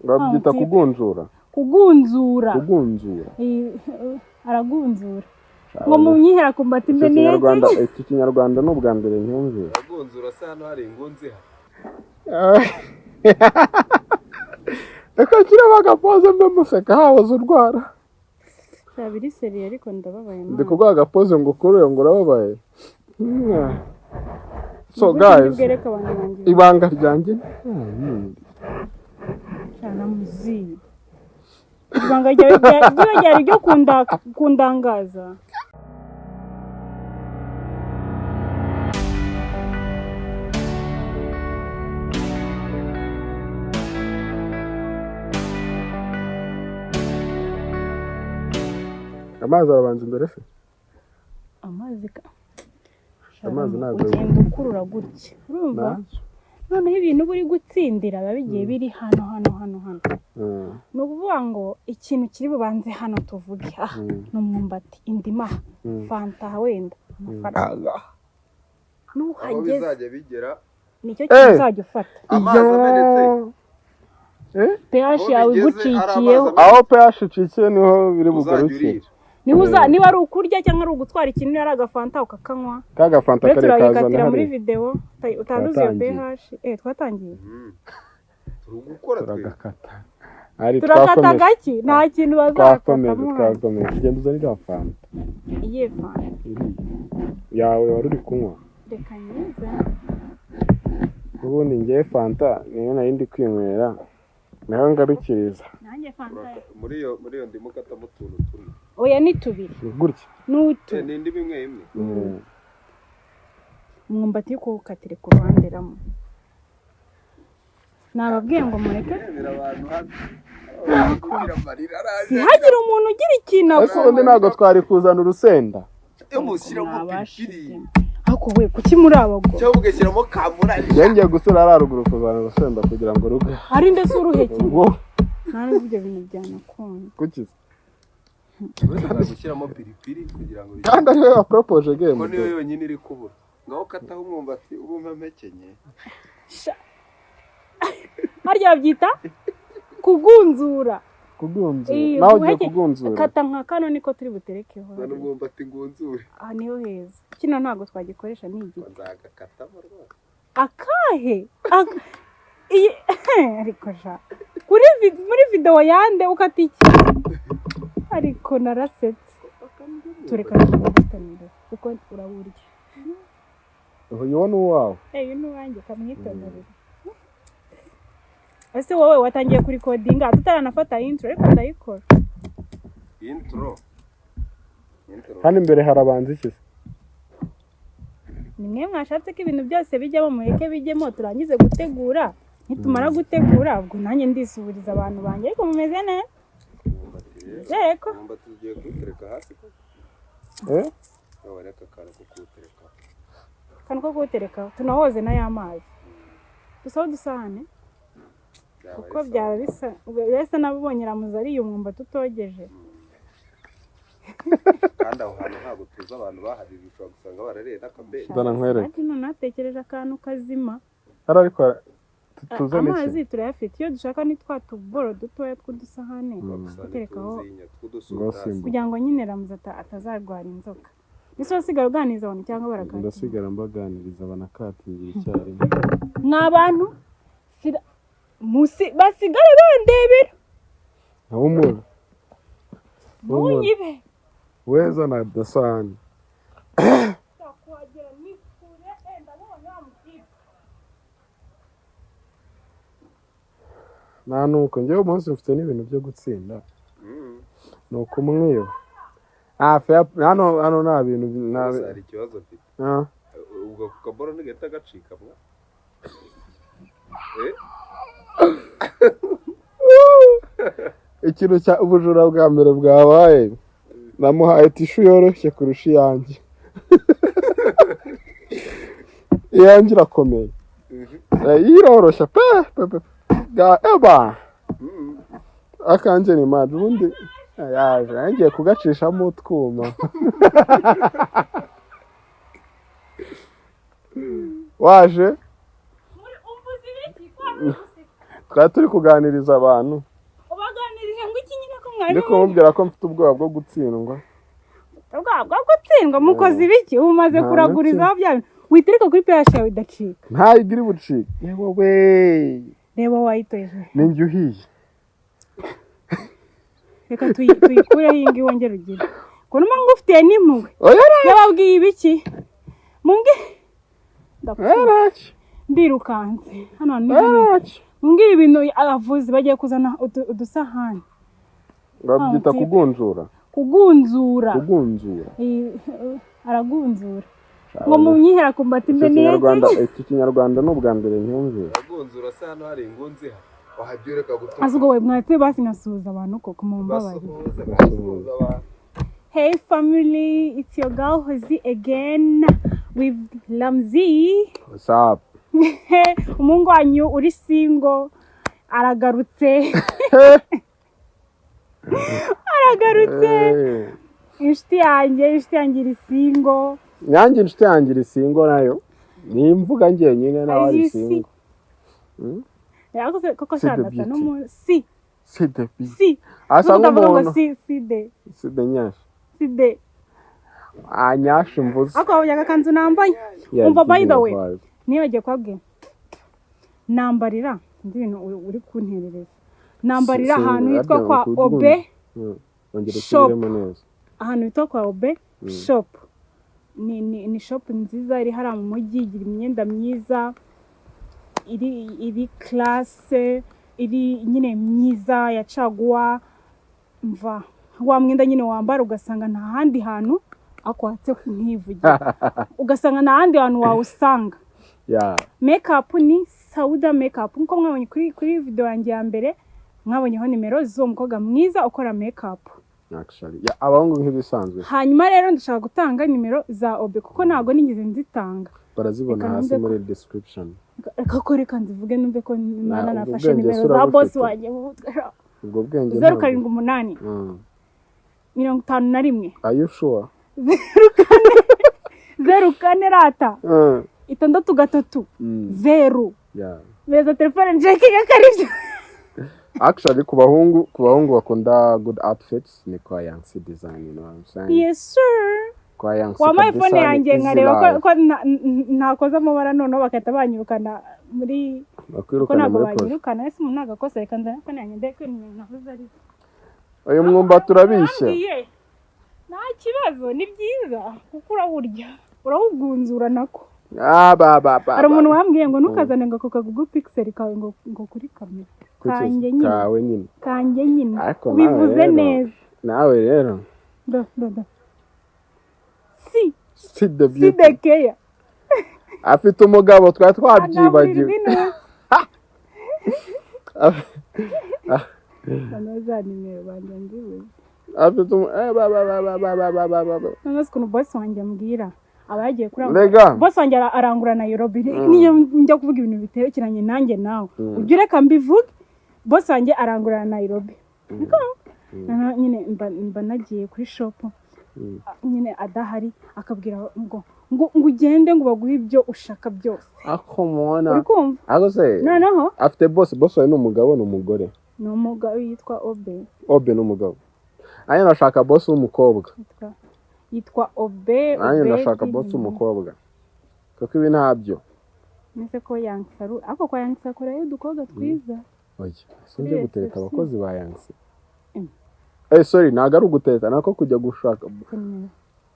Babyita kugunzura. Kugunzura. Kugunzura. Aragunzura ngo munyihera kumbata Icyo imbe. Kinyarwanda, iki Kinyarwanda ni ubwa mbere ncyumvira. Agunzura se hano hari ingunzi ha? Reka nshyiremo agapoze mbe museka hahoze urwara. Biri sérieux, ariko ndababaye. Ndi kuguha agapoze ngo ukurure ngo urababaye. So guys, bwereke abantu banjye. Ibanga ryanjye nta yindi. Cyane muzi ibanga ryawe ryari ryo kundangaza. Amazi arabanza imbere se? Amazi ka Amazi ntabwo ugenda ukurura gutya, urumva? Noneho ibintu uba uri gutsindira biba bigiye biri hano hano hano hano. Ni ukuvuga ngo ikintu kiri bubanze hano, tuvuge aha, ni umwumbati, indimu aha, fanta aha, wenda amafaranga. Aho Nuhageze bizajya bigera. nicyo kintu uzajya ufata. Amazi amenetse. pH Aho yawe bigeze ari igucikiyeho. amazi. Aho pH icikiye niho biri Uzajya bugarukire. urira. Niba uza, niba ari ukurya cyangwa ari ugutwara ikintu, niba ari agafanta ukakanywa. Ka gafanta Rero kare kazana turabikatira muri hariya. videwo utanduza iyo Twatangiye. pH. Twatangiye. Turi gukora twe. Turagakata ari Turakata twakomeje. gake, nta kintu Twakomeje. bazakatamo. Twakomeje, genda uzane iriya fanta. Iyihe fanta? Iriya yawe wari uri kunywa. Reka nyize. Ubundi ngewe fanta niyo nari ndi kwinywera, naho ngarukiriza. Nanjye fanta. Muri iyo ndimu ukatamo utuntu tune. Oya, ni tubiri. Ni gutya. N'utu. Ni indimu imwe imwe. Umwumbati yo kuwukatire ku ruhande ramo, nababwiye ngo mureke. Rebera abantu hano. Kugira amarira araje. Ntihagire umuntu ugira ikintu Ese ubundi akora. ntabwo twari kuzana urusenda? Iyo mushyiramo piripiri. Nabashizemo. Ariko we, kuki muri abagore? Cyangwa ugashyiramo kamurari. Njye ngiye gusura hariya ruguru kuzana urusenda kugira ngo ruge. Ari ndetse uruheke. Ubwo Nta nubwo ibyo bintu byanakunda. Kuki? Ushobora gushyiramo piripiri kugira ngo Kandi ariwe waporopoje game. Ko niyo yonyine iri kubura. Ngaho kataho umwumbati uba umpekenye. Harya babyita kugunzura. Kugunzura. Eh, Nawe ugiye kugunzura. Kata nka kano niko turi buterekeho. Zana umwumbati ngunzure. Aha niho heza, kino ntabwo twagikoresha, ni igiti. Nzagakatamo rwose. Akahe? Iyi ariko sha kuri muri videwo yande ukata iki? Ariko narasetse. Tureka tugutanire kuko urawurya. Uyu ni uwawe. Eyo ni uwanjye, kamwitonorera. Ese wowe watangiye kurikodinga tutaranafata intro? Ariko ndayikora. Intro. Intro. Hano imbere harabanza iki se? Ni mwe mwashatse ko ibintu byose bijyamo, mureke bijyemo, turangize gutegura. Nitumara gutegura, ubwo nanjye ndisuhuriza abantu banjye. Ariko mumeze neza? Umwumbati rero. Nizere ko Umwumbati ugiye kuwutereka hasi ko? Eh? Nawe reka akantu ko kuwutereka. Akantu ko kuwuterekaho, tunawoze n'aya mazi, dusaho udusahane. Byaba Kuko ari sawa. byaba bisa bisa n'ababonye ramuza ariye umwumbati utogeje. Kandi aho hantu ntabwo tuzi abantu bahaririye, ushobora gusanga barariye n'akabeni. Zana nkwereke. Ati none natekereje akantu kazima. Hari ariko tuzane iki? Amazi turayafite, iyo dushaka ni twa tuboro dutoya tw'udusahane guterekaho. Tuzinya Ngo tw'udusutasi. simba. Kugira ngo nyine ramuza atazarwara inzoka. Ese wasigara uganiriza abantu cyangwa barakatira? Ndasigara mbaganiriza, banakatingira icyarimwe. Mwa bantu basigare bandebera. Humura. Ntunyibe. Weza na dasahani. Kuhagera ni kure, ndabonye wa mutipe. Nta nuko njyewe umunsi mfite n'ibintu byo gutsinda. Ni ukumwiba. Ah, fair, hano hano nta bintu nta Gusa hari ikibazo mfite. Ah. Ubwo ako kaboro ntigahita gacika mwa. Ikintu cya ubujura bwa mbere bwabaye, namuhaye tissue yoroshye kurusha iyanjye. Iyanjye irakomeye. Iyi iroroshye pe pe pe bwa eba. Akanjye ni mad ubundi yaje ngiye kugacishamo utwuma. Waje. Twari turi kuganiriza abantu. Ubaganirije ngo iki nyine, ko mwari Ndi kumubwira ko mfite ubwoba bwo gutsindwa. Ubwoba bwo gutsindwa? Mukoze ibiki? Ubu umaze Nta kuragurizaho bya bintu witereka kuri pH yawe idacika. Ntayigira ibucike, yewe we. Reba, wayitoje. Ni njye uhiye. Reka tuyikureho iyi ngiyi, wongere ugire ukuntu mba ngufitiye n'impuhwe. Oya. Yababwiye ibiki? Mumbwe, ndapfuye. Ntacyo. Ndirukanse hano hantu ni hanini. Ntacyo. Mumbwire ibintu abavuzi bagiye kuzana udusahani. Babyita Ah, type. kugunjura. Kugunzura. Kugunzura. Aragunzura ngo munyihera kumbata Icyo imbere. Kinyarwanda, iki Kinyarwanda ni ubwa mbere ncyumvise. Uragunzura se? Hano hari ingunzi ha, wahajya ureka gutuka. Azi ubwo we mwatse basi nkasuhuza abantu koko, mumbabarire. Basuhuze, basuhuza abantu. Hey family, it's your girl Hozzy again with Lamzi. What's up? Umuhungu wanyu uri single aragarutse. Aragarutse. Inshuti yanjye, inshuti yanjye iri single. Nanjye inshuti yanjye iri single nayo. Ni imvuga njyenyine nawe ari Are you single. Yakoze koko. See the Shandasa beauty. no mu si. See the beauty. Si. Asa Utavuga ngo nk'umuntu. si si de. Si the nyash. Si de. Ah, nyash mvuze. Ako wabonye agakanzu nambaye? Yeah, Umva, by the way. vibe. Nibagiye kubabwira. Nambarira, sinzi ibintu uri kunterereza. Nambarira ahantu hitwa kwa Obe Ongera Shop. usubiremo neza. Ahantu hitwa kwa Obe Shop. Ni shop nziza iri hariya mu mujyi, igira imyenda myiza, iri classe, iri nyine myiza ya caguwa. Mva wa mwenda nyine wambara ugasanga nta handi hantu akwatse, nkivugira, ugasanga nta handi hantu wawusanga. Makeup ni Sauda Makeup, nkuko mwabonye kuri video yanjye ya mbere, mwabonyeho nimero z'uwo mukobwa mwiza ukora makeup. Actually. Yeah, abahungu nk'ibisanzwe. Hanyuma rero ndashaka gutanga nimero za Obe kuko ntabwo nigeze nzitanga. Barazibona Reka hasi numve muri description. Reka ko reka nzivuge numve ko Imana ubwo nafashe bwenge nimero se za boss urabufite? wanjye mu mutwe. Ubwo bwenge zeru ntabwo- karindwi umunani 51. Are you sure? 04, 04 rata 63 0. Beza telefone njekinga ko ari byo. Actually, ku bahungu bakunda good outfits ni kwa Yancy Design, you know what I'm saying? Yes sir. Kwa Yancy Wampaye kabisa phone ni yanjye easy nkareba ko life. ko ntakoze amabara, noneho bagahita banyirukana muri ko Bakwirukana ntabwo muri projet. banyirukana ese umuntu ntabwo akoze. Reka nzane phone yanjye ndebe ko ibintu navuze ari byo. Uyu mwumbati urabishye. Wambwiye, nta kibazo, ni byiza kuko urawurya, urawugunzura nako. Ah, ba ba ba. Hari umuntu ba. wambwiye ngo ntukazane ngo ako kagugu pixel kawe ngo kuri kamera. Kuki? Kanjye nyine. Kawe nyine. Kanjye nyine. Ariko nawe Ubivuze rero- neza. Nawe rero. Do do do, si. See the Si beauty. De keya. Afite umugabo, twari twabyibagiwe. Noneho za nimero banjye nzibuze. Afite umu ba ba ba ba ba ba ba ba ba ba. Noneho ukuntu boss wanjye ambwira, aba yagiye kurangura. Rega. Boss wanjye arangura Nairobi. Niyo njya kuvuga ibintu biterekeranye nanjye nawe ujye ureka mbivuge. Boss wanjye arangura Nairobi. Niko noneho nyine mba nagiye kuri shop nyine adahari, akabwira ngo ugende ngo baguhe ibyo ushaka byose. Ako mubona. Uri kumva? Ako se Noneho afite boss, boss wawe ni umugabo, ni umugore? Ni umugabo yitwa Obe. Obe ni umugabo. Nanjye ndashaka boss w'umukobwa. Yitwa Obe. Nanjye Obe ndashaka boss w'umukobwa kuko ibi ntabyo. Nese ko Yansaru, ariko kwa Yansa akorayo udukobwa twiza. Oya, sinjye Kuri gutereta reception. abakozi ba Yansi. Sorry, ntabwo ari uguteta, nako kujya gushaka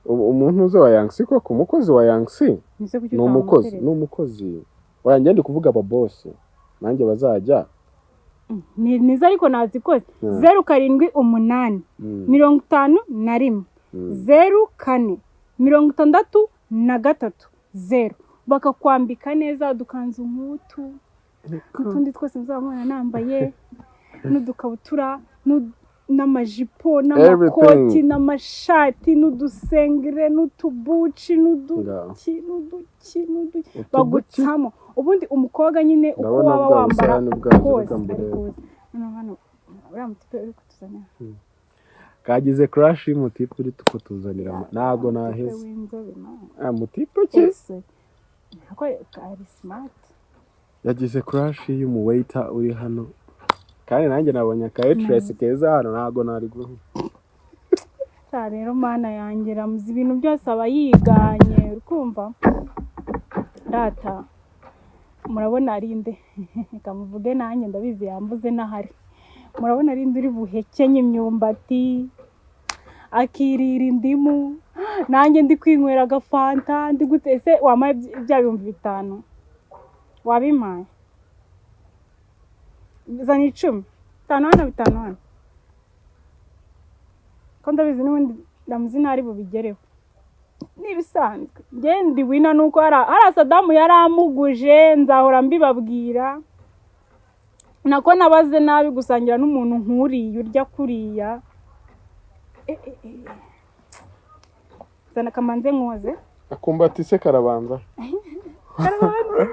umuntu uzi wa Yansi koko, umukozi wa Yansi. Nese kuki Ni umukozi. utamutereta? Ni umukozi. Oya, njye ndi kuvuga aba boss nanjye bazajya. Ni nizo ariko nazikoze. 078 51 04 63 0, bakakwambika neza udukanzu nk'utu n'utundi twose muzaba nambaye, n'udukabutura n'amajipo n'amakoti Everything. n'amashati n'udusengere n'utubuci n'uduki n'uduki n'uduki. Utubuki? Bagucamo ubundi umukobwa nyine uko Ndabona waba bwa wambara busahani bwazo, kose reka mburebe. ariko hano hano uriya mutipe uri kutuzanira. Kagize crush y'umutipe uri kutuzanira ntabwo Umutipe naheze. w'inzobe, man. Ah, mutipe ki? Ese ako ari smart. Yagize crush y'umuwaiter uri hano, kandi nanjye nabonye aka waitress keza hano, ntabwo nari guha. Sha rero, Mana yanjye, Ramuzi ibintu byose aba yiganye, uri kumva rata? Murabona ari nde? Reka muvuge, nanjye ndabizi yambuze n'ahari. Murabona ari nde uri buhekenye imyumbati, akirira indimu, nanjye ndi kwinywera agafanta, ndi gute? Ese wampaye bya 5000? Wabimpaye? Zana 10, 5 hano, 5 hano, ko ndabizi n'ubundi Ramuzi ntari bubigereho. N'ibisanzwe njye ndi winner, nuko hari Sadamu yaramuguje, nzahora mbibabwira. Nako nabaze nabi gusangira n'umuntu nk'uriya urya kuriya. Eh, eh, eh. Zana kamanze nkoze. Akumbati se karabanza? Karabanza.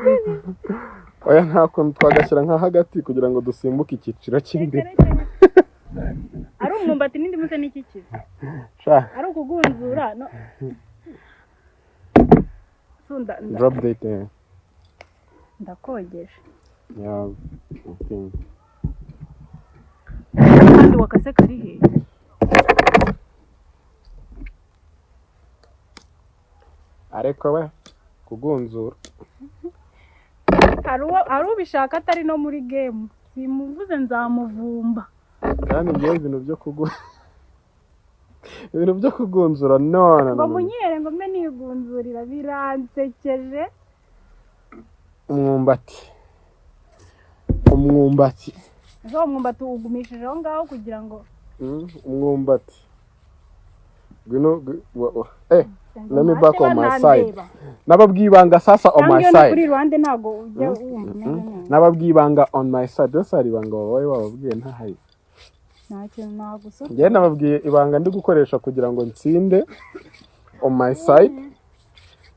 Oya, nta kuntu twagashyira nka hagati kugira ngo dusimbuke icyiciro cy'indi? Ari umwumbati n'indimu se n'iki kiza? Sha. Ari ukugunzura no So, Drop date, eh. Ndakogeje. Yeah, okay. Kandi wakase kari he? Ariko we kugunzura. Hari ubishaka atari no muri game, simuvuze, nzamuvumba. Kandi ngewe ibintu byo kugunzura, no, no, no, Ngo no. munyere ngo mbe nigunzurira, biransekeje. Umwumbati, umwumbati. Ese uwo mwumbati uwugumishije aho ngaho kugira ngo Umwumbati ngwino eh, let me back on my side. Nababwiye ibanga sasa on Cyangwa my iyo ni kuri side. iruhande, ntabwo ujya wumva umeze neza. Nababwiye ibanga on my side. Ese hari ibanga wabaye wababwiye ntahari? Nta kintu nagusuka. Njyewe nababwiye ibanga ndi gukoresha kugira ngo nsinde on my side.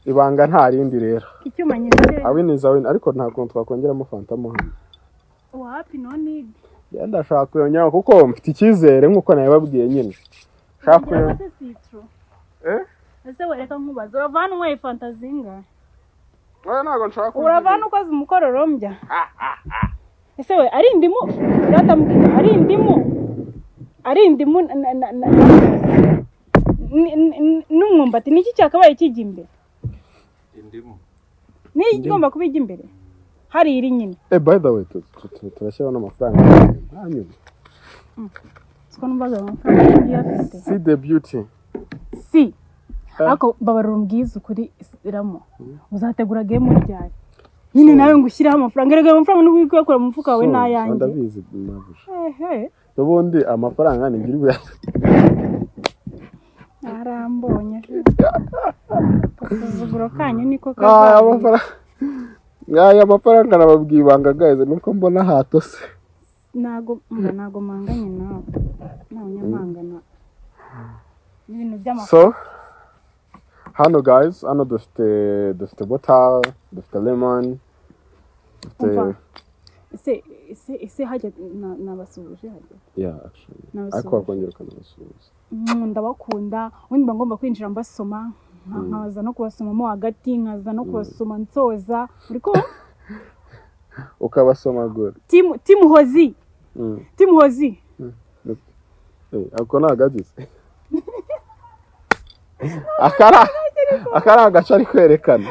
Ibanga nta rindi rero. Icyuma nyine. A win is a win, ariko nta kuntu twakongeramo Fanta mo hano? Wapi, no need. Njyewe ndashaka kuyongeraho kuko mfite icyizere nk'uko nabibabwiye nyine. Nshaka Wongeraho se citron? Eh? Ese wereka nkubaza, urava hano unyweye Fanta zingahe? Oya, ntabwo nshaka. Urava hano ukoze umukororombya. Ese we, ari indimu uratambwira, ari indimu n'umwumbati, niki cyakabaye kijya imbere? Indimu. Niyo igomba kuba ijya imbere, hari iri nyine. Eh, by the way, turashyiraho n'amafaranga hanyuma. Siko numvaga amafaranga ngiye afite. See the beauty. Si. Eh. Ariko mbabarira umbwize ukuri, Ramo, uzategura game ryari nyine nawe ngo ushyireho amafaranga? Erega ayo mafaranga n'ubu uri kuyakura mu mufuka wawe So, n'ayanjye. Ndabizi, mabuja. Ehe. N'ubundi amafaranga ni ngira Arambonye, agasuzuguro kanyu niko Aya kazabira. mafaranga, aya mafaranga, nababwiye ibanga guys, nuko mbona hatose. Ntago mba, ntago mpanganye nawe, nta munyamangana n'ibintu by'amafaranga. So hano guys, hano dufite butter, dufite lemon, dufite Umva. Ese hajya nabasuhuje hajya? Yeah, actually. Nabasuhuje. Ariko wakongera ukanabasuhuza. Ndabakunda. Ubundi mba ngomba kwinjira mbasoma, nkaza no kubasomamo hagati, nkaza no kubasoma nsoza. Uri kumva? Ukabasomagura. Team Hozi. Team Hozi. Eh, ako ni agagize aka ni agace ari kwerekana.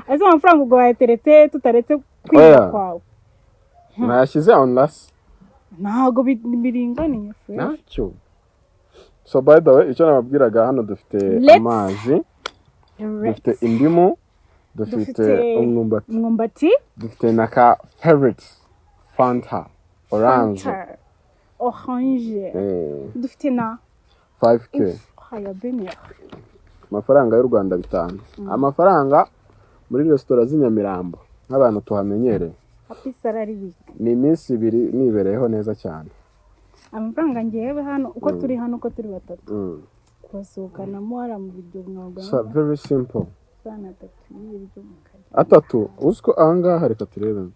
Ese amafaranga ubwo wayateretse tutaretse kwiga Oya. kwawe? Nayashyize on last. Ntabwo biringaniye fresh. Ntacyo. So by the way, icyo nababwiraga, hano dufite amazi, dufite indimu, dufite Dufite umwumbati, umwumbati, dufite na ka favorite Fanta orange. Fanta orange. Eh, dufite na 5K. Haya benir. Amafaranga y'u Rwanda 5, amafaranga muri resitora z'i Nyamirambo nk'abantu tuhamenyereye. Happy salary week. Ni iminsi 2 nibereyeho neza cyane. Amafaranga ngewe hano uko turi, hano uko turi batatu, kubasohokanamo hariya mu biryo mwabwa So very simple. Amafaranga atatu y'ibiryo mukarya. Atatu, uzi ko ahangaha, reka turebe.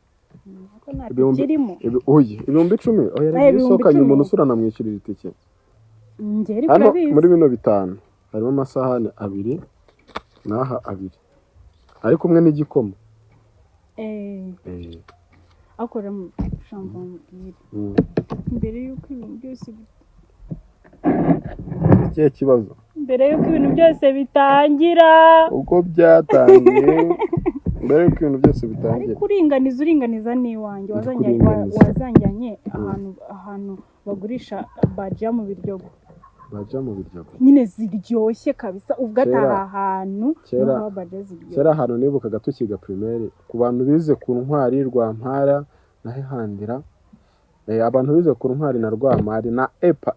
Ko nta Ibihumbi tike irimo. Oya, 10,000, oya. Eh, Reba, iyo ibihumbi usohokanye icumi. umuntu usura anamwishyurira itike. Njye ariko Hano urabizi. muri bino 5 harimo amasahani abiri n'aha abiri, ari kumwe n'igikoma. Akora mu shambo mubwire mbere y'uko ibintu byose Ikihe kibazo? Mbere y'uko ibintu byose bitangira. Uko byatangiye, mbere y'uko ibintu byose bitangira. Ariko uringaniza n'iwanjye. Ndi kuringaniza. Wazanjyanye ahantu bagurisha bajiya mu Biryogo. Baja mu Biryogo? Nyine ziryoshye kabisa, ubwo atari ahantu niho haba bajiya ziryoshye. Kera ahantu nibukaga tukiga primaire, ku bantu bize ku Ntwari, Rwampara na Hehandira, abantu bize ku Ntwari na Rwampari na EPA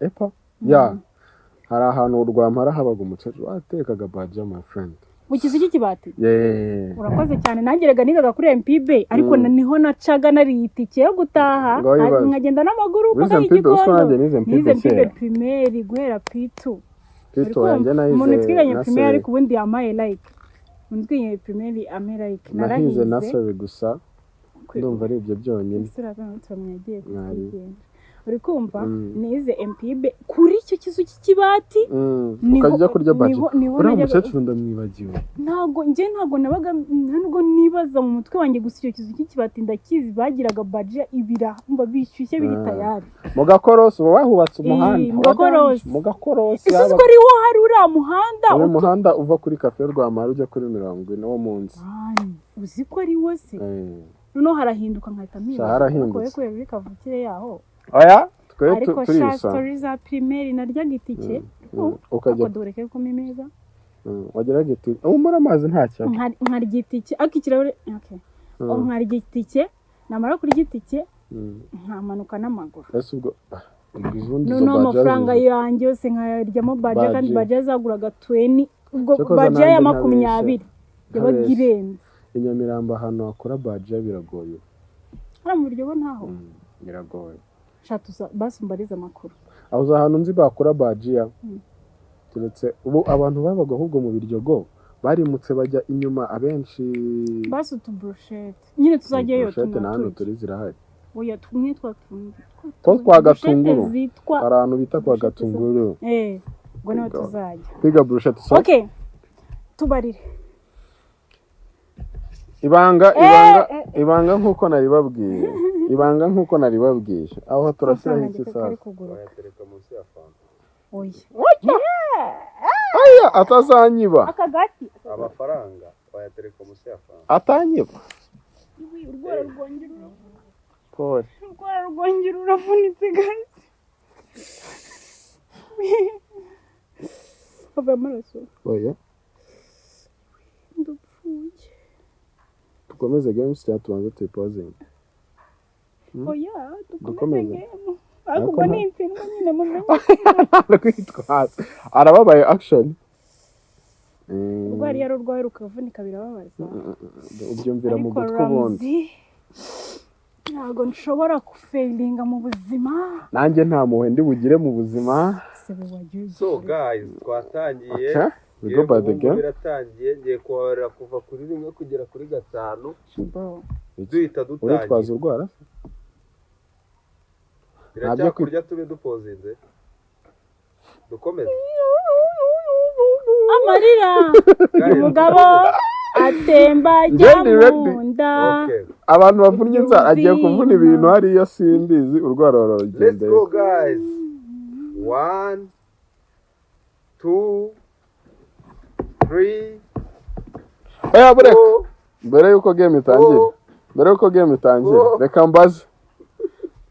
ya hari ahantu Rwampara habaga umukecuru watekaga baja, my friend. Mu kizu cy'ikibati? Yeah. Urakoze cyane. Nanjye rega nigaga kuri MPB, ariko niho nacaga nariye itike yo gutaha. Ngaho ibaze. Nkagenda n'amaguru Wize mpaka MPB? Usiko Igikondo. nanjye nize MPB Nize MPB kera. primaire guhera P2. P2 yanjye nahize Umuntu twiganye primaire, nursery. ariko ubundi yamaye like, umuntu twiganye primaire ampe like. Nahize Narahize. nursery gusa, ndumva ari ibyo byonyine. Isura turamwe yagiye Mwari. kutwigenga, uri kumva? Mm. Nize MPB kuri icyo kizu cy'ikibati. Ukajya ujya kurya baji. Niho Uriya mukecuru ndamwibagiwe. Ntabwo njye, ntabwo nabaga, nta nubwo nibaza mu mutwe wanjye gusa. Icyo kizu cy'ikibati ndakizi, bagiraga bajiya ibiramba bishyushye biri tayari. Mu Gakorosi uba wahubatse umuhanda. Mu Gakorosi. Mu Gakorosi. Ese uzi ko ariwo hari uriya muhanda? Uyu muhanda uva kuri Cafe Rwamara ujya kuri 40 wo munsi. Mani, uzi ko ari wo se? Noneho harahinduka nkahita mpibaza. Harahindutse. Ariko we kubera uri kavukire yaho. Oya, twe Ariko sha, turisa. story za primaire, naryaga itike. Ukajya Ariko dore ko meza. Wageraga iti ubu muri amazi ntacyo. Nkarya itike ariko ikirahure, okay. Nkarya itike, namara kurya itike nkamanuka n'amaguru. Ese ubwo ubwo ubundi izo Noneho baja amafaranga yanjye yose nkayaryamo baja, kandi Baji. baja zaguraga 20 ubwo. Cyokoza Baja ya nanjye 20 yabaga ntabeshya. irenze. I Nyamirambo ahantu hakora baja biragoye. Hariya mu Biryogo ntaho. Biragoye. Shatuza basi umbarize amakuru. Aho uzi ahantu nzi bakora bajiya? Turetse ubu abantu babaga ahubwo mu Biryogo barimutse bajya inyuma abenshi. Basi utuburushete nyine tuzajyayo. Brochette na hano Tunaturya. turi zirahari. Oya, tumwe twa tundi. Two kwa Gatunguru. Brochette zitwa Hari ahantu bita kwa Brochette Gatunguru. Ubwo niho Kwiga. tuzajya. Kwiga brochette so. Okay, tubarire. Ibanga, ibanga, ibanga, nk'uko naribabwiye, ibanga nk'uko naribabwiye, aho turashyiraho Amafaranga iki ndetse kari sasa? kuguruka. Wayatereka munsi ya fanta. Oya. Aya atazanyiba. Aka gati. Amafaranga wayatereka munsi ya fanta. Atanyiba. Iwi, urwara rwongera Pole. Urwara rwongera uravunitse guys, havuye amaraso. Oya. Ndapfuye. Dukomeze games cyangwa tubanze tuyipozinge? Oya, dukomeze. Dukomeze. Game, ariko ubwo ni intsindwa nyine mumenye. Kwitwaza arababaye action. Urwara iyo ari urwaye rukavunika birababaza. Ubyumvira mu Ariko gutwi ubundi. Ramzi, ntabwo nshobora gufailinga mu buzima. Nanjye nta mpuhwe ndi bugire mu buzima. Sebe wagiye. So guys, twatangiye. Okay, we go by the Ubu game. Biratangiye, ngiye kubabarira kuva kuri rimwe kugera kuri gatanu, Bro. duhita Uritwaza dutangira. urwara. Biracyakurya, tube dupozinze, dukomeze. Amarira Guys, umugabo atemba ajya Njye ndi ready. mu nda. Okay. Abantu bavunnye inzara, agiye kuvuna ibintu hariya, simbizi urwara Let's ruragendeye. go guys, one, two, three, Oya, bureka. four. Mbere yuko game itangira, Four. mbere yuko game itangira, Four. reka mbaze: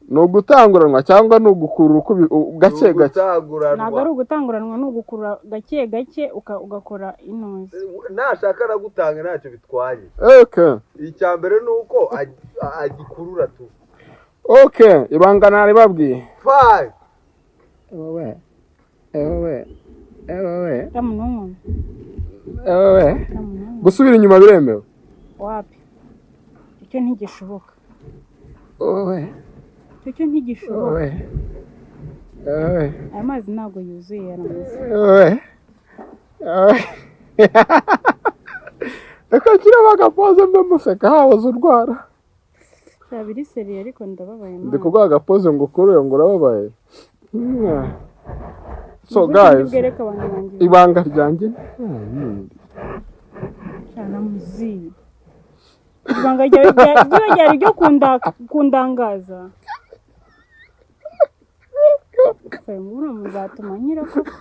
ni ugutanguranwa cyangwa ni ugukurura uko gake gake? Ntabwo ari Ugutanguranwa. ugutanguranwa, ni ugukurura gake gake ugakora inoze. Nashaka aragutanga, ntacyo bitwaye. Okay. Icya mbere ni uko agikurura tu. Okay, ibanga naribabwiye. Five. Ewewe, ewewe, ewewe. Ramununu. Ewewe. Ramununu. Gusubira inyuma biremewe? Wapi, icyo ntigishoboka. Wowe. Icyo cyo ntigishoboka. Wowe, wowe. Aya mazi ntabwo yuzuye, yaramaze. Wowe, wowe, reka nshyiremo agapoze mbe museka habuze urwara. Byaba biri sérieux, ariko ndababaye. Ndi Mwana. kuguha agapoze ngo ukurure ngo urababaye. So guys, bwereke abantu banjye. Ibanga ryanjye nta yindi. Cyane muzi. Ibanga ryawe ryari ryo kundangaza. Buriya muzatuma nkira koko.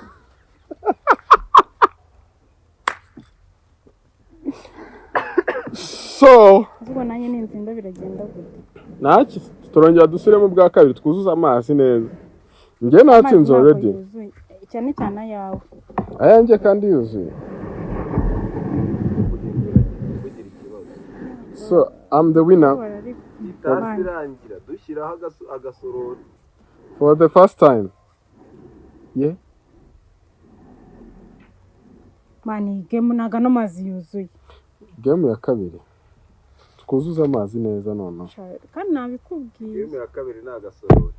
So Ubwo nanjye ninzinda biragenda gute? Ntacyo, turongera dusubiremo bwa kabiri, twuzuze amazi neza. Njye natsinze Amazi ntabwo already. yuzuye, cyane cyane ayawe. Ayanjye kandi yuzuye. Kugira ikibazo. So I'm the winner. Itasi irangira dushyiraho agasorori. For the first time, yeah. Man, iyi game ntago ano mazi yuzuye. Game ya kabiri twuzuze amazi neza noneho. Kandi nabikubwiye. Game ya kabiri ni agasorori.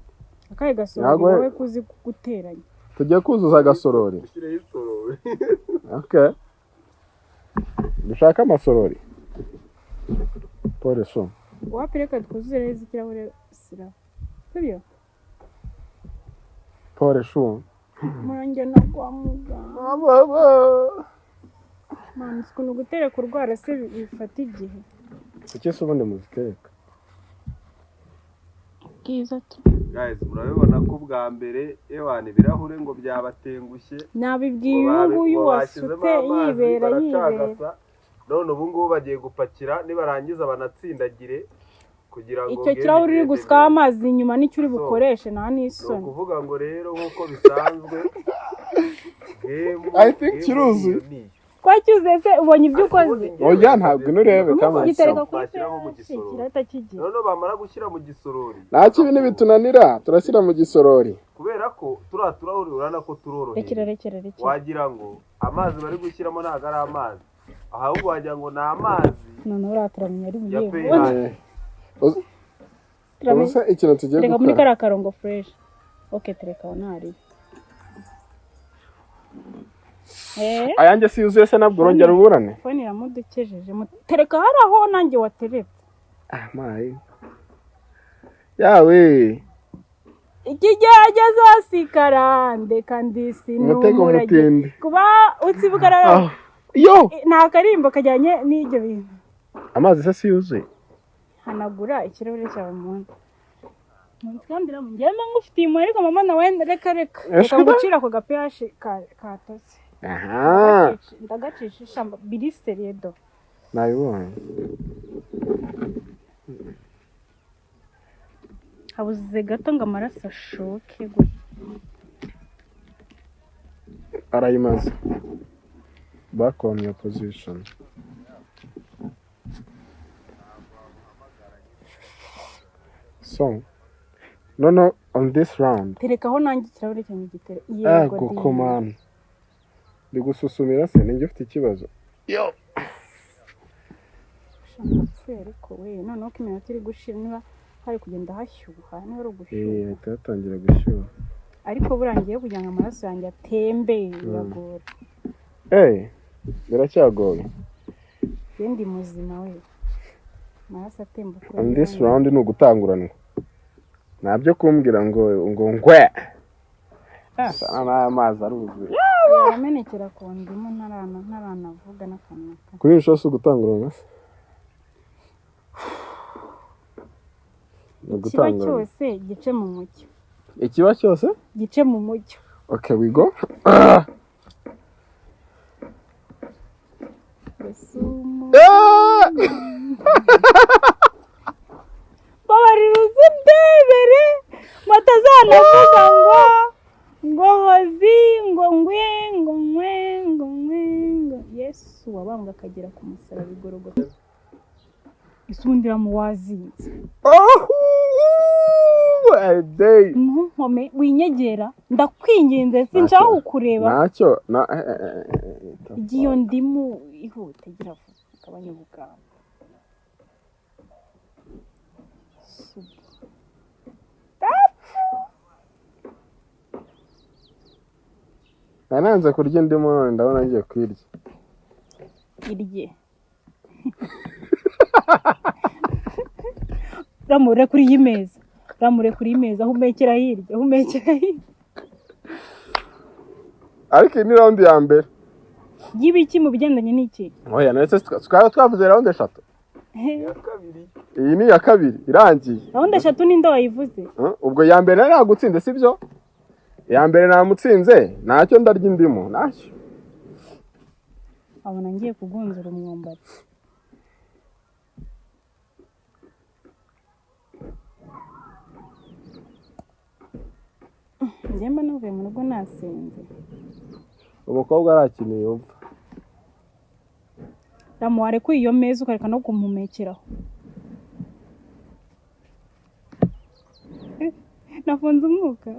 Akahe gasorori? Ntabwo- Wowe kuzi guteranya. Tugiye kuzuza agasorori. Dushyireho isorori. Okay, dushake amasorori, pole so. Wapi, reka twuzuze neza ikirahure sira, sibyo? Pole shu. Murangena kwa muganga. Man, ukuntu gutereka urwara se bifata igihe. Kuki se ubundi muzitereka? Bwiza tu. Guys, murabibona ko bwa mbere ewana ibirahure ngo byabatengushye. Nabibwiye Ngo uyu nguyu ngo bashyizemo wasutse amazi, yibera yibera. baracagasa. None ubu ngubu bagiye gupakira, nibarangiza banatsindagire kugira ngo Icyo game kirahure uri igende gusukaho neza. amazi inyuma nicyo uri So, bukoreshe, nta ni n'isoni. ukuvuga ngo rero nk'uko bisanzwe, game I think game kiruzuye. iyo niyo. Twacyuzuye se? Ubonye ibyo Ariko ukoze? ubundi njyewe Oya, ntabwo ino urebe kama. Gitereka kuri bashyiramo mu pH gisorori. kirahita kigira. Noneho bamara gushyira mu gisorori, Nta kibi, nibitunanira turashyira mu gisorori. Kubera ko turiya turahuri urabona ko turoroheye. Rekera, rekera, rekera. Wagira ngo amazi bari gushyiramo ntabwo ari amazi, ahubwo wagira ngo ni amazi Noneho uriya turamenya ari ya buyeho. pH. Turamenya. Ubu se ikintu tugiye Tereka muri gukora kariya karongo fresh. Ok, tereka aho ntari. Ayanjye si yuzuye se? Nabwo urongera uburane. Phone iramudukejeje. Tereka hari aho nanjye wateretse. Ah mayi yawe. Ikigeragezo si karande kandi si Umutego n'umurage. mutindi. Kuba utsibuka rero. Ah, yo. Nta karimbo kajyanye n'ibyo bintu. Amazi se si yuzuye? Hanagura ikirahure cyawe munsi munsi kandi njyewe ngufitiye impuhwe, ariko mama nawe reka, reka reka. Eshwi da? Ngucire ako gaph katose. Aha. Ndagacisha ishamba biri seredo. Nabibonye. Habuze gato ngo amaraso ashoke gutya. Arayimaze. Back on your position. So no, on this round. Terekaho nanjye ikirahure cyanjye gitere. Yego. Di. Komana, ndi gususumira se? Ninjye ufite ikibazo? Yo. Ndapfuye ariko we, noneho ko iminota iri gushira, niba hari kugenda hashyuha, niba ari ugushyuha. Ahita hatangira gushyuha. Ariko burangiye kugira ngo amaraso yanjye atembe biragora. Biracyagoye. Njye ndi muzima we, amaraso atemba uko On this yiboneye. round ni ugutanguranwa, ntabyo kumbwira ngo ngwe. Sana n'aya mazi aruzuye. Aramenekera ku ndimu ntaranavuga n'akantu na kamwe. Kuri iyi nshuro si ugutanguranwa se? Ni Ikiba ugutanguranwa. cyose gice mu mucyo. Ikiba cyose Gice mu mucyo. Okay, we go. Mbese babarira uzindebere batazanavuga ngo hozi ngo ngwe ngo ngwe ngo ngwe ngo Yesu wabambwe akagera ku musaraba igorogota isundira mu wazinze. Oh, a day. Ntunkome, winyegera, ndakwinginze, sinshaka kukureba. Ntacyo na Igihe iyo ndimu ihute, gira vuba, gabanya ubugambo. Subu. Nari nanze kurya indimu, none ndabona ngiye kuyirya. Irye ramure kuri iyi meza, ramure kuri iyi meza, humekera hirya, humekera hirya. Ariko iyi ni round ya mbere. Y'ibiki mu bigendanye n'iki? Oya, ndetse twaba twavuze round eshatu. Iya kabiri. Iyi ni iya kabiri irangiye. Round eshatu ninde wayivuze? Ubwo iya mbere nari nagutsinze, sibyo? Iya mbere namutsinze, ntacyo ndarya indimu, ntacyo. Abona ngiye kugunzura umwumbati. Njye mba navuye mu rugo nasinze. Umukobwa arakeneye yumva. Ramu, warekuye iyo meza ukareka no kumpumekeraho. Nafunze umwuka.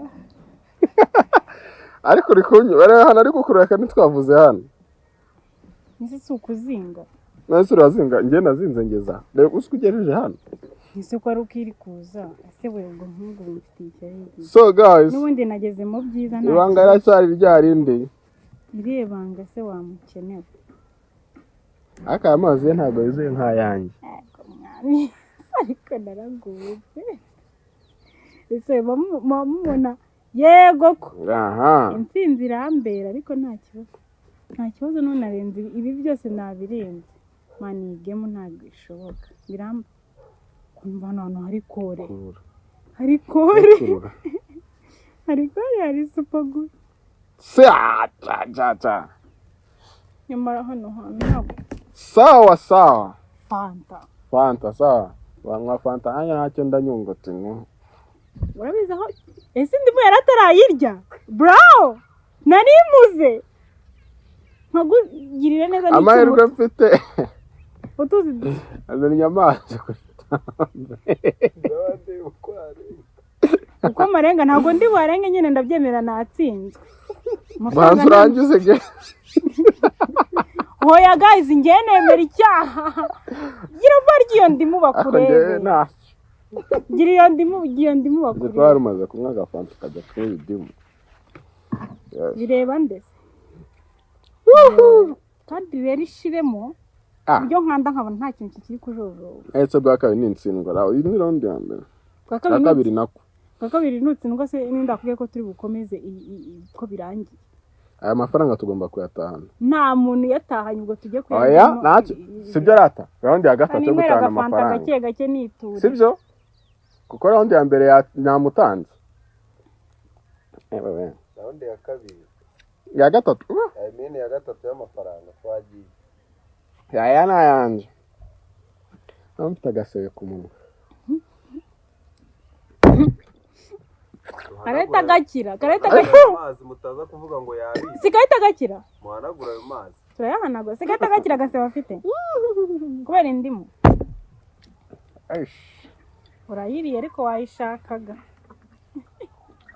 Ariko uri kunyura hano, ari gukurura kandi twavuze hano. Ese si ukuzinga? Nase urazinga, njye nazinze ngeza. Reba uko ugejeje hano. Ese ko ari uko iri kuza? Ese we ubwo nk'ubwo mufitiye ishyari? So guys, n'ubundi nageze mu byiza nta ibanga kibazo. riracyari rya rindi. Irihe banga se wamukenera? Ariko aya mazi ye ntabwo yuzuye nk'ayanjye. Ego mwami, ariko naraguwe pe. Ese muba mubona yego ko Aha. intsinzi irambera, ariko nta kibazo, nta kibazo. None narenze ibi byose, nabirenze. Man, iyi game ntabwo ishoboka, biramba kumva hano hantu hari kore. Kurura. Hari kore. Kurura. Hari kore, hari super glue. Sa cha cha cha. Nyamara hano hantu ntabwo. Sawa sawa. Fanta. Fanta sawa. Wanywa fanta hanya ntacyo ndanyunguti. Urabizi aho ese indimu yari atarayirya, bro? Narimuze nkagugirire neza. Amahirwe mfite, utuzi. azanye amazi kuri Ndabandi uko ari. Uko amarenga ntabwo ndi buharenge nyine, ndabyemera natsinzwe. Banza urangize ge. Hoya guys, njye nemera icyaha. Gira barya iyo ndimu Ariko njyewe bakurebe. ntacyo. Gira iyo ndimu, gira iyo ndimu Uzi ko bakurebe. wari umaze kunywa agafanta ukajya kunywa idimu. Yes. Bireba ndetse kandi rero ishiremo Ah. ibyo nkanda nkabona nta kintu kikiri kujojoba. Ese bwa kabiri ni intsindwa rawe? Iyi ni round ya mbere. Bwa Bwa kabiri. kabiri nako. Bwa kabiri nutsindwa se ninde akubwiye ko turi bukomeze ko birangiye? Aya mafaranga tugomba kuyatahana. Nta muntu uyatahanye, ubwo tujye Oya. kuyarya. Ntacyo, sibyo rata? Round ya gatatu yo Ninywera gutahana agafanta amafaranga. gake gake niture. Sibyo? Kuko round ya mbere namutanze. Wewe. Round ya kabiri. Ya gatatu. I mean ya gatatu y'amafaranga twagiye. Aya ni ayanje. Naba mfite agasebe ku munwa. Karahita gakira, karahita Muhanagure gakira. ayo mazi, mutaza kuvuga ngo yabize. Si karahita gakira. Muhanagure ayo mazi. Turayahanagura. Si karahita gakira agasebe afite kubera indimu? Eish. Urayiriye ariko wayishakaga.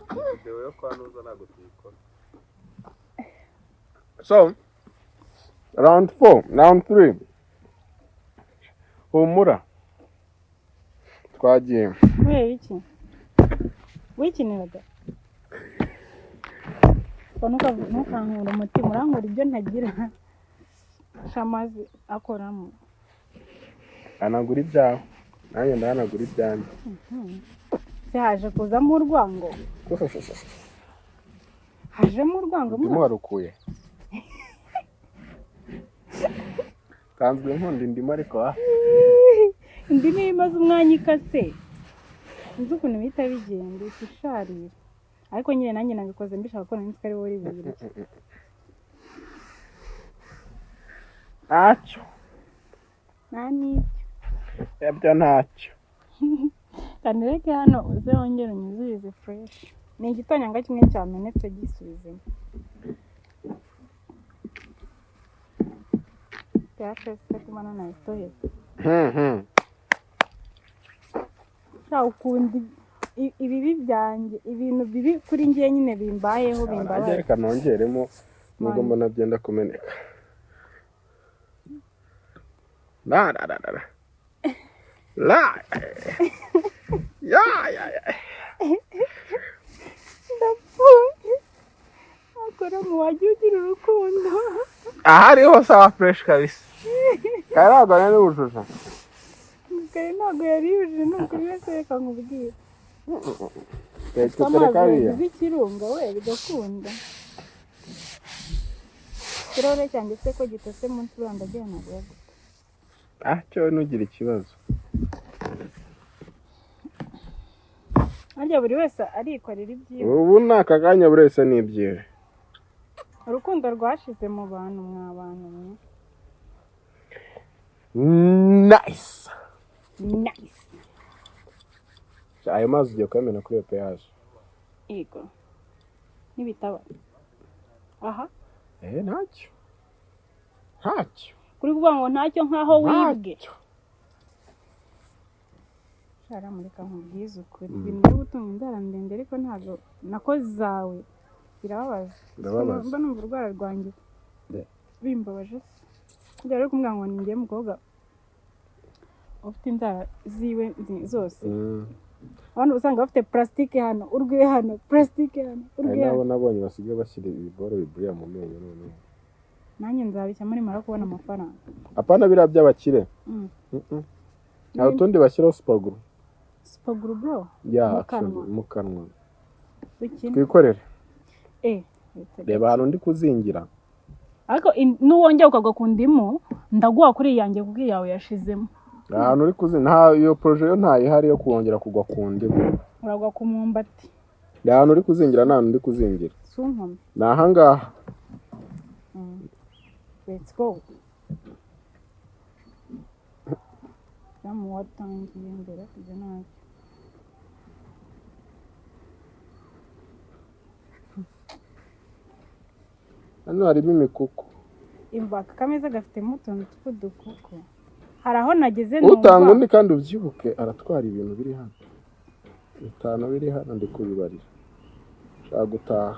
Video yo kwa Nuza ntabwo tuyikora. So round four, round three, humura, twagiye. Kubera iki wikiniraga? Ngo ntukankure umutima, urankura ibyo ntagira. Shamazi akoramo. Hanagura ibyawe, nanjye ndahanagura ibyanjye. Se haje kuzamo urwango, hajemo urwango. Indimu warukuye. Nsanzwe nkunda indimu ariko ah. Indimu iyo imaze umwanya ikase, nzi ukuntu bihita bigenda, ihita isharira. Ariko nyine nanjye nabikoze mbishaka ko nari nzi ko ari wowe uri buyirye. Ntacyo. Nta n'ibyo. Ibyo ntacyo. Kanireke hano uze wongere unyuzurize fresh. Ni igitonyanga kimwe cyamenetse, gisubizemo byashese kumana nabitoheza. Sha, ukunda ibibi byanjye, ibintu bibi kuri njye nyine bimbayeho Nanjye bimbabaza. Reka nongeremo nubwo Mani. mbona byenda kumeneka. La la la la la la ya ya ya. Ndapfuye, akora mu wajya ugira urukundo. Aha hariho sawa, fresh kabisa. Kare ntabwo nari wujuje. Kare ntabwo yari yujuje, ni ukuri wese. Reka nkubwire. Reka Amazi kariya. yagize ikirunga we bigakunda. Ikirahure cyanjye se ko gitose munsi, uriya ndagihanagura gute? Ah, cyo ntugire ikibazo. Harya buri wese arikorera ibyiwe? Ubu ni aka kanya, buri wese ni ibyiwe. Urukundo rwashize mu bantu, mwa bantu mwe. Nice. Nice. Ayo mazi ugiye kuyamena kuri iyo peyaje? Yego, n'ibitaba aha. Eh, ntacyo, ntacyo. Kuri kuvuga ngo ntacyo, nkaho wibwe. Ntacyo. Sharamureka nkubwize ukuri, ibintu byo gutunga inzara ndende, ariko ntabwo nako zawe, birababaza. Birababaza. Mba numva urwara rwanjye bimbabaje se. Kujya rero kumbwira ngo ni njye mukobwa ufite inzara ziwe zose. Abantu usanga bafite purasitike hano, urwiye hano, purasitike hano, Hari urwiye n'abo hano. nabonye basigaye bashyira ibiboro biburiya mu menyo noneho. Nanjye nzabishyiramo nimara kubona amafaranga. Apana biriya by'abakire. Hari utundi bashyiraho super glue. Super glue, bro? Ya. Mu Actually, kanwa. mu kanwa. Ukina. Twikorere. Eh. Reba ahantu ndi kuzingira. Ariko nuwongera ukagwa ku ndimu, ndaguha kuri iyanjye kuko iyawe yashizemo. Ahantu uri kuzingira nta iyo projet yo ntayihari yo kongera kugwa ku ndimu. Uragwa ku mwumbati. Reba ahantu uri kuzingira nta hantu ndi kuzingira. Si unkome. Ni ahangaha. Let's go. Damu watangiye mbere ibyo ntacyo. Hano harimo imikuku. Imva aka kameza gafitemo utuntu tw'udukuku, hari aho nageze Utanga numva undi kandi ubyibuke aratwara ibintu biri hano, bitanu biri hano, ndi kubibarira, nshaka gutaha.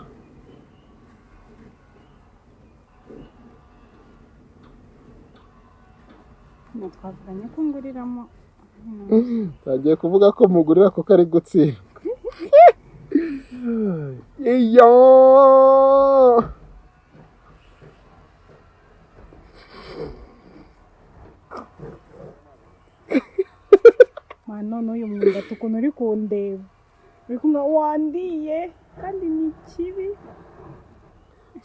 Hano twavuganye ko nguriramo. Ntagiye kuvuga ko mugurira kuko ari gutsinda iyo. Mwana, none uyu mwumbati ukuntu uri kundeba, uri kumva wandiye kandi ni kibi.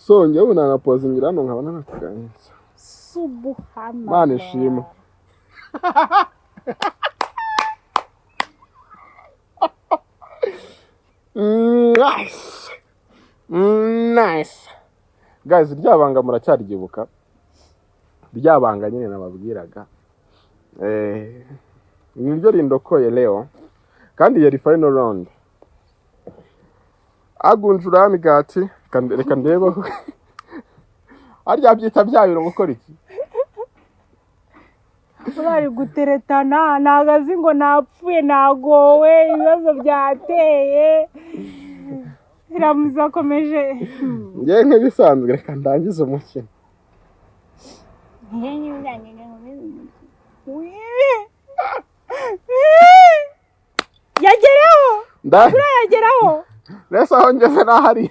So njyewe ubu nanapozingira hano nkabona nakuganiriza. Subuhana. Mana ishimwe. Nice, nice guys. Rya banga muracyaryibuka? Rya banga nyine nababwiraga, niryo rindokoye leo, kandi yari final round. Agunjura migati. Reka ndebe harya byita bya biro gukora iki. Bari guteretana, ntabwo azi ngo napfuye, nagowe, ibibazo byateye, Ramuzi akomeje. Njyewe nk'ibisanzwe reka ndangize umukino. Yageraho. Nda Yageraho. Mbese aho ngeze n'ahari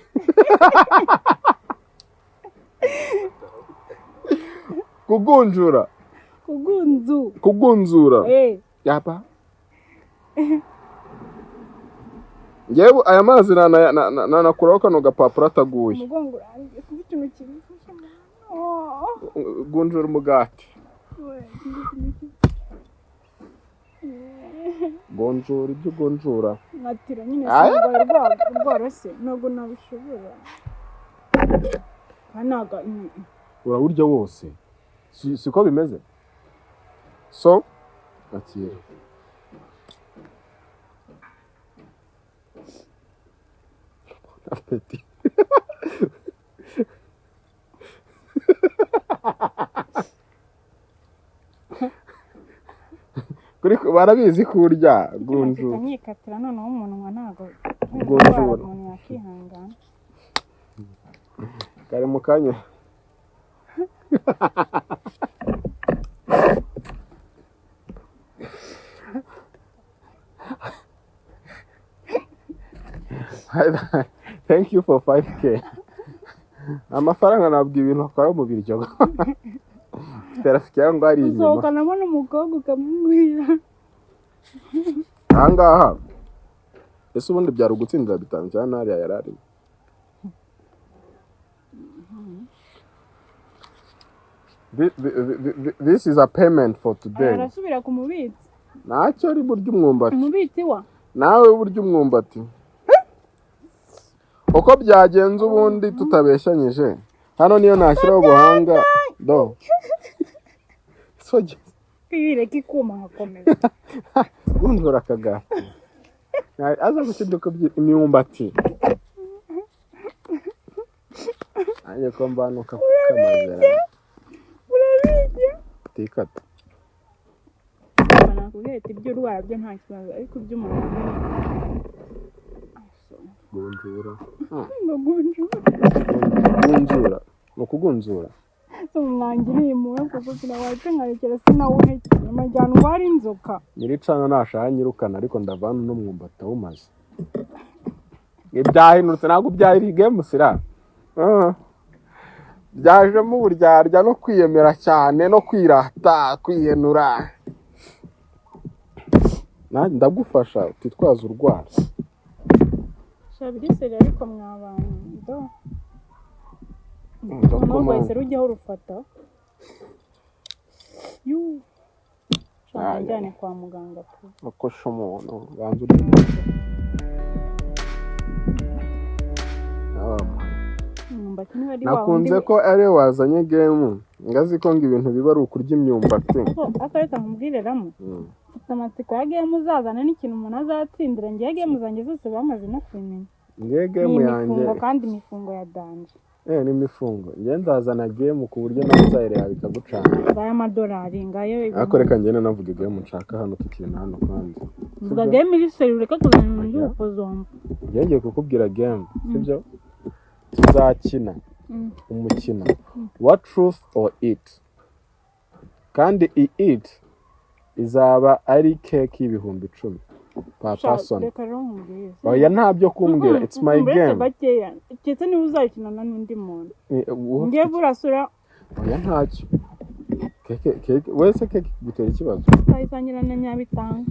kugunjura. Kugunzu. Kugunzura. Eh. Yaba njyewe aya mazi nanakuraho kano gapapuro ataguye. Umugongo urangiye, sinzi ikintu kimfashe. Oh. Gunjura umugati. We, sinzi ikintu Gonjura ibyo ugonjura. Nkatira nyine. Aya. Sinarwaye rworoshye, ntabwo nabishobora. Aha ntabwo Urawurya wose, siko bimeze? So akira. Bon appétit. Kuri barabizi kurya gunjura. Nkikatira noneho umunwa ntabwo Gunjura. umuntu yakihangana. Kare mu kanya. Thank you for 5K. Amafaranga ntabwo ibintu akora mu biryo. Rafiki yangu ari inyuma. Usohokanamo n'umukobwa ukamubwira. Ahangaha ese ubundi byari ugutsindira bitanu cyangwa ntariya yari arimo? This is a payment for today. Arasubira ku mubitsi. Ntacyo, ari burya umwumbati. Umubitsi wa Nawe burya umwumbati. Uko byagenze ubundi, tutabeshyanyije, hano niyo nashyiraho ubuhanga do. Sogeza. Kwireka ikuma nkakomeza. Gunzura akagati aza gukiduka imyumbati, nanjye ko mbanuka kamazera. Urabijya. Tikata. Nakubwiye ati ibyo urwara byo nta kibazo, ariko iby'umuntu Gunzura. Ngo gunjura. Gunzura ni ukugunzura. Mwangiriye impuhwe kuko sinawaca nkarekera, sinawuhekenya amajyana urwara inzoka. Nyiricana nashaka nyirukana, ariko ndavana n'umwumbati awumaze. Ibyahindutse, ntabwo byahiriye game sira. Ah. Byajemo uburyarya no kwiyemera cyane no kwirata, kwiyenura. Nanjye ndagufasha utitwaza urwara. Shabiri ariko mwabantu do noneho rwahise rujyaho rufata yuu, shaka Aye. njyane kwa muganga pe. Akosha umuntu banza uri. Ah. Imyumbati niba ari wa wundi. Nakunze ko ariwe wazanye game, ngazi ko ngo ibintu biba ari ukurya imyumbati. Ariko reka nkubwire ramu, mfite amatsiko ya game uzazana n'ikintu umuntu azatsindira. Ngewe game zanjye zose bamaze no kubimenya. Ngewe Ni game yanjye imifungo, kandi imifungo ya danger. Eh, ni imifungo. Ngewe nzazana game ku buryo nawe uzayireba bikagucanga. Ngayo amadolari ngayo. Ariko reka ngende navuga game nshaka hano, tukiri na hano kandi. Vuga game iri seri, ureke kuzana ibintu Oya. by'ubupozombo. Ngewe ngiye kukubwira game, sibyo? Tuzakina umukino wa truth or eat, kandi i eat izaba ari cake y'10,000 per Sha, person. Reka rero nkubwire. Oya, ntabyo kumbwira, it's my Uretse game. gakeya, keretse niba uzayikinana n'undi muntu. Wowe Ngewe burasura. Oya, ntacyo. Keke, keke wese, keke gutera ikibazo. Twayisangira na Nyabitanga.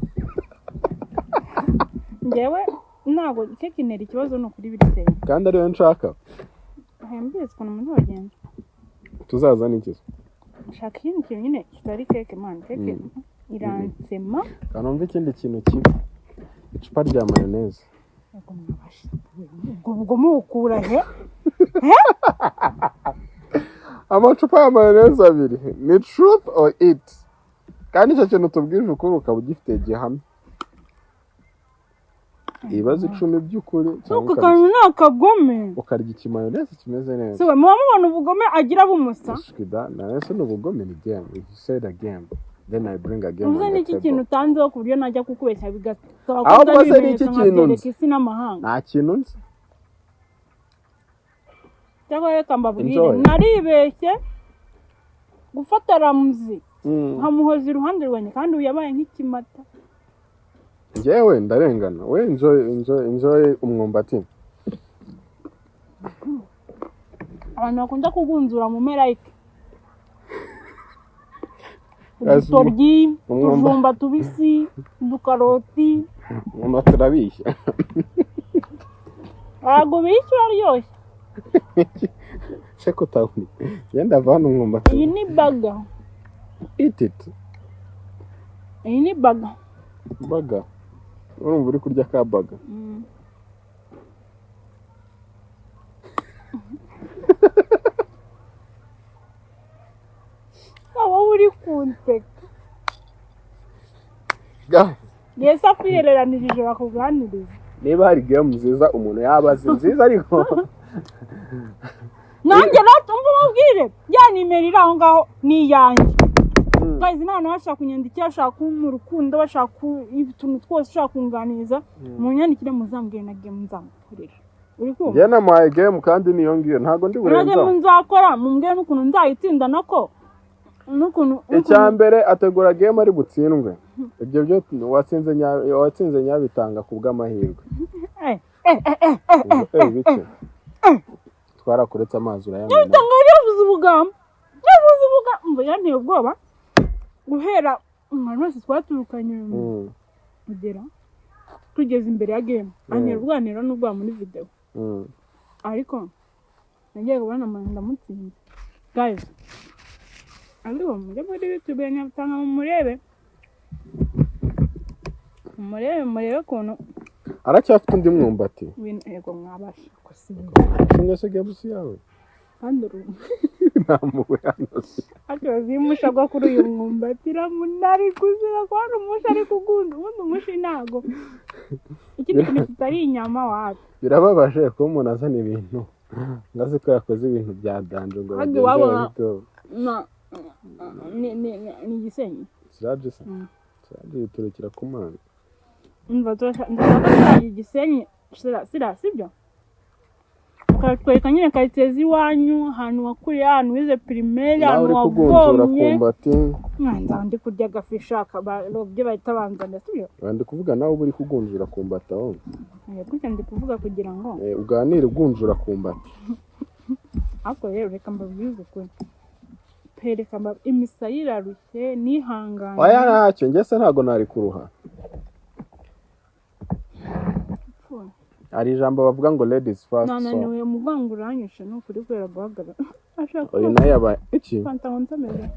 Ngewe ntabwo keke intera ikibazo, ni ukuri biri. Kandi ariyo nshaka. Hembizi ukuntu umuntu wagenza. Tuzazana iki? Shaka ikindi kintu nyine kitari keke, man, keke iransema. Kanumva ikindi kintu kibi, icupa rya mayoneze. Ubwo mwabasha ubwo mukura he? Amacupa ya mayoneze abiri ni truth or eat, kandi icyo kintu tubwije ukuri ukaba ugifite gihamya, ibibazo 10 by'ukuri cyangwa Ako kantu ni akagome. Ukarya ikimayoneze kimeze neza. Si we muba mubona ubugome agira bumusa. Shwida, nawe ni ubugome, ni game. If you say the game, then I bring a game Uvuze on the n'iki kintu table. utanzeho ku buryo najya kukubeshya bigasaba ko Ahubwo nzana se ni iki ibimenyetso kintu nkabyereka nzi? isi n'amahanga. Nta kintu nzi. Cyangwa reka mbabwire, Enjoy. naribeshye gufata Ramuzi nkamuhoza iruhande rwanjye, kandi ubu yabaye nk'ikimata. Njyewe ndarengana, we enjoy, enjoy, enjoy umwumbati. Abantu bakunda kugunzura mu like Guys, udutoryi, umwumba- utujumba tubisi, udukaroti. Umwumbati urabishya. Ntabwo bishya, uraryoshye. Se kutabona ngenda ndava hano umwumbati. Iyi ni burger. Eat it. Iyi ni burger. Burger, urumva uri kurya ka burger. Wowe uri kunseka. Guys, Yesu akwihereranije ijoro akuganiriza. Niba hari game nziza umuntu yaba azi nziza, ariko Nanjye natumva umubwire ya nimero iri aho ngaho ni iyanjye. Guys, n'abantu bashaka kunyandikira, bashaka kumpa urukundo, bashaka utuntu twose, ushaka kunganiriza, munyandikire, muzambwire na game nzamukorera, uri kumva? Njye namuhaye game kandi niyo ngiyo, ntabwo ndi Na game burenzaho. nzakora, mumbwire n'ukuntu nzayitsinda nako n'ukuntu. Icya mbere, ategura game ari butsindwe. Ibyo byo watsinze watsinze nyabitanga ku bw'amahirwe. Eh, eh, eh, eh, eh. Eh, bike twarakuretse, amazi urayamena. Nyabitanga yavuze ubugambo, yavuze ubugambo, yanteye ubwoba guhera umuntu wese twaturukanye kugera tugeze imbere ya game, antera ubwoba, antera n'ubwoba muri video. Ariko nagiye kubona umuntu ndamutsinze, guys. Ariko mujye muri YouTube ya Nyabutanga mumurebe, murebe, murebe ukuntu Aracyafite undi mwumbati. Ibintu, yego, mwabasha gusiba. Kimwe se gabusi yawe? Kandi uru Nta mpuhwe hano se. Ariko zimusha agwa kuri uyu mwumbati, iramunari kuzira kubona umushi ari kugunda. Ubundi umushi ntago ikindi kintu kitari inyama wapi. Birababaje kuba umuntu azana ibintu ngo azi ko yakoze ibintu bya danger ngo Hadi bagenzi iwabo be bahite ni Igisenyi. Siraje se? Mm. Siraje yiturukira ku Mana. Umva, ndashaka ko tuzajya Igisenyi, sira sibyo, ukatwereka nyine karitsiye z'iwanyu, ahantu wakuriye, ahantu wize primaire, Nawe ahantu uri kugunjura wavomye. Kumbati. Nzaba ndi kurya agafi shaka barobye bahita banzanira, sibyo? Ndi kuvuga nawe uba uri kugunjura kumbati aho. Gutya ndi kuvuga kugira ngo Uganire ugunjura kumbati. Ariko rero reka mbabwize ukuri pe, reka imisaya irarushye, nihangane. Oya, ntacyo, njye se ntabwo nari kuruha. Pfu, Hari ijambo bavuga ngo "ladies first", so nananiwe, umugongo uranyishe, ni ukuri, kubera guhagarara ashaka. Uyu nawe yabaye iki? Fanta ngo nsomeze.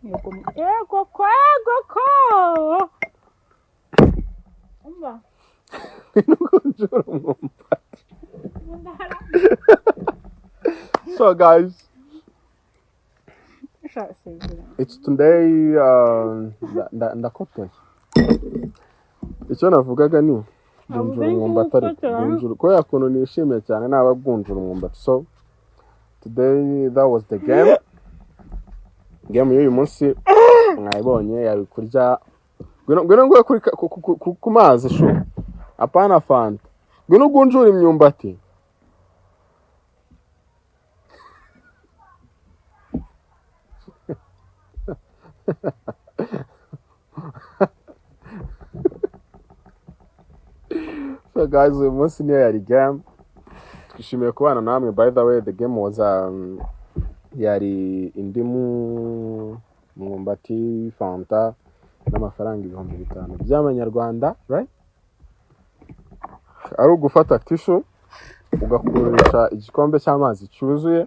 Yego, yego ko, yego ko, umva. Ugunjura umwumbati. So guys, Sha, sezera. it's today, ndakotoye. Icyo navugaga ni gunjura umwumbati, ariko Gukotora. Gunjura kubera ukuntu nishimiye cyane naba gunjura umwumbati. So today that was the game. Game y'uyu munsi mwayibonye, yari kurya. Ngwino, ngwino nguhe kuri ku mazi shu, apana fanta. Ngwino ugunjure imyumbati. So guys, uyu munsi niyo yari game. Twishimiye kubana namwe. By the way, the game was yari indimu, umwumbati, fanta n'amafaranga 5000 by'amanyarwanda, right? Ari ugufata tissue ugakurisha igikombe cy'amazi cyuzuye.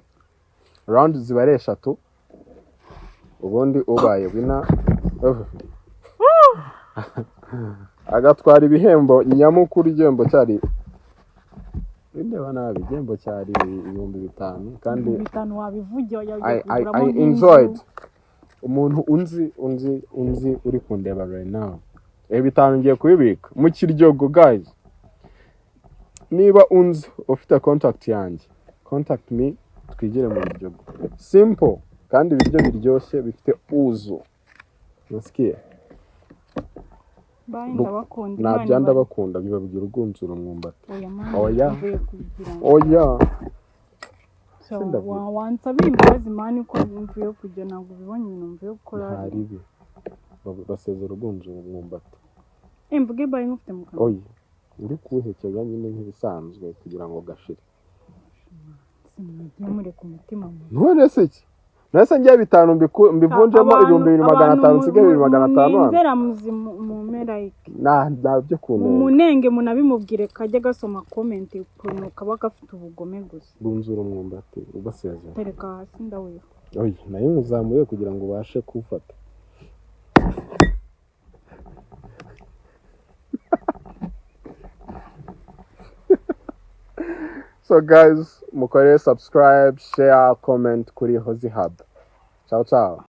Round ziba ari eshatu, ubundi ubaye winner agatwara ibihembo nyamukuru. Igihembo cyari, ndeba nabi, igihembo cyari 5000 kandi 5000 wabivugiye. I enjoyed. Umuntu unzi, unzi, unzi uri kundeba right now, ibi 5000 ngiye kubibika mu kiryogo. Guys, niba unzi, ufite contact yanjye, contact me twigire mu biryogo. Simple, kandi ibiryo biryoshye bifite uzu nasikiye. Bye, ndabakunda. Nabya Imana ndabakunda, bibabwira ugunzura umwumbati. Oya mama. Oya. Mvuye kugira Oya. So, Sindavuga. Wansabira imbabazi man ko mvuye kujya, ntabwo ubibonye ibintu mvuye gukora. Nta ribi. Basezera ugunzura umwumbati. Mvuge bye ngufite mu kanwa? Oya, uri kuwuhekenya nyine nk'ibisanzwe kugira ngo gashire. Simugiye mureka umutima mubi. None se iki? None se ngiye 5000 mbivunjemo 2500, nsigaye 2500 hano? Mwinzera muzi mumpe like. Nta byo kunenga. Munenge, munabimubwire kajya gasoma comment ukuntu kaba gafite ubugome gusa. Bunzura umwumbati ubasezera. Tereka hasi, ndawiha. Oya, nayo nkuzamuye kugira ngo ubashe kuwufata. So guys, mukore subscribe, share, comment kuri Hozi Hub. Ciao ciao.